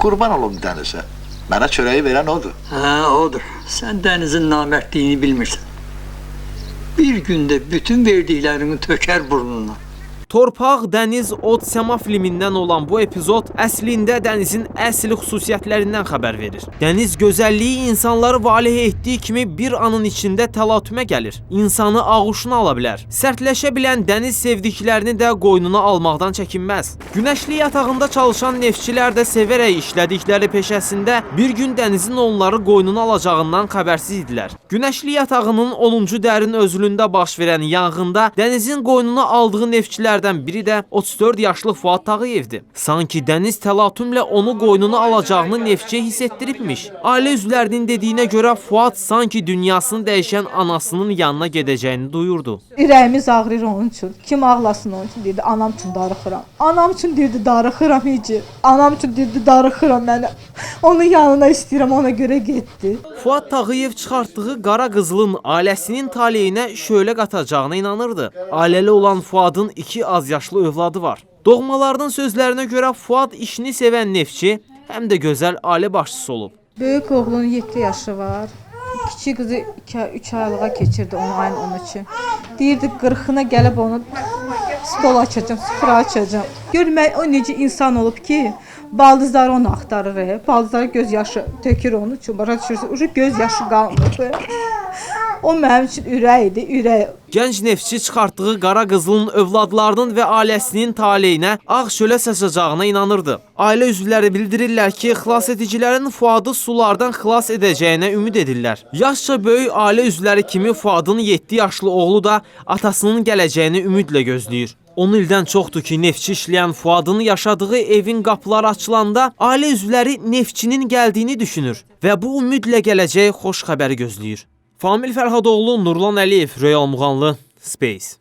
Qurban olum dənizə. Mənə çörəyi verən odur. Hə, odur. Sən dənizin namərdliyini bilmirsən. Bir gündə bütün verdiklərini tökər burnuna. Torpaq, Dəniz, Od, Səma filmindən olan bu epizod əslində dənizin əsl xüsusiyyətlərindən xəbər verir. Dəniz gözəlliyi insanları valeh etdiyi kimi bir anın içində təlatümə gəlir. İnsanı ağuşuna ala bilər. Sərtləşə bilən dəniz sevdiklərini də qoynuna almaqdan çəkinməz. Günəşli yatağında çalışan neftçilər də sevərək işlədikləri peşəsində bir gün dənizin onları qoynuna alacağından xəbərsiz idilər. Günəşli yatağının 10-cu dərin özülündə baş verən yanğında dənizin qoynuna aldığı neftçilərdən biri də 34 yaşlı Fuad Tağıyevdir. Sanki dəniz təlatümlə onu qoynuna alacağını neftçiyə hiss etdiribmiş. Ailə üzvlərinin dediyinə görə Fuad sanki dünyasını dəyişən anasının yanına gedəcəyini duyurdu. Ürəyimiz ağrıyır onun üçün. Kim ağlasın onun üçün deyirdi, anam üçün darıxıram. Anam üçün deyirdi, darıxıram heç. Anam üçün deyirdi, darıxıram mən. Onun yanına istəyirəm, ona görə getdi. Fuad Tağıyev çıxartdığı qara qızılın ailəsinin taleyinə şölə qatacağına inanırdı. Ailəli olan Fuadın iki azyaşlı övladı var. Doğmalarının sözlərinə görə Fuad işini sevən neftçi, həm də gözəl ailə başçısı olub. Böyük oğlunun 7 yaşı var. Kiçik qızı 2-3 aylığa keçirdi onu ayın 13-ü. Deyirdi 40-ına gəlib onu stol açacağam, süfrə açacağam. Gör mən o necə insan olub ki, baldızları onu axtarır. Baldızları göz yaşı tökür onun üçün. Başa düşürsün? Uje göz yaşı qalmır. O mənim üçün ürək idi, ürək. Gənc neftçi çıxartdığı qara qızılın övladlarının və ailəsinin taleyinə ağ şölə saçacağına inanırdı. Ailə üzvləri bildirirlər ki, xilasedicilərin Fuadı sulardan xilas edəcəyinə ümid edirlər. Yaşca böyük ailə üzvləri kimi Fuadın 7 yaşlı oğlu da atasının gələcəyini ümidlə gözləyir. 10 ildən çoxdur ki, neftçi işləyən Fuadın yaşadığı evin qapıları açılanda ailə üzvləri neftçinin gəldiyini düşünür və bu ümidlə gələcək xoş xəbəri gözləyir. Famil Fərhadoğlu, Nurlan Əliyev, Royal Muğanlı, Space.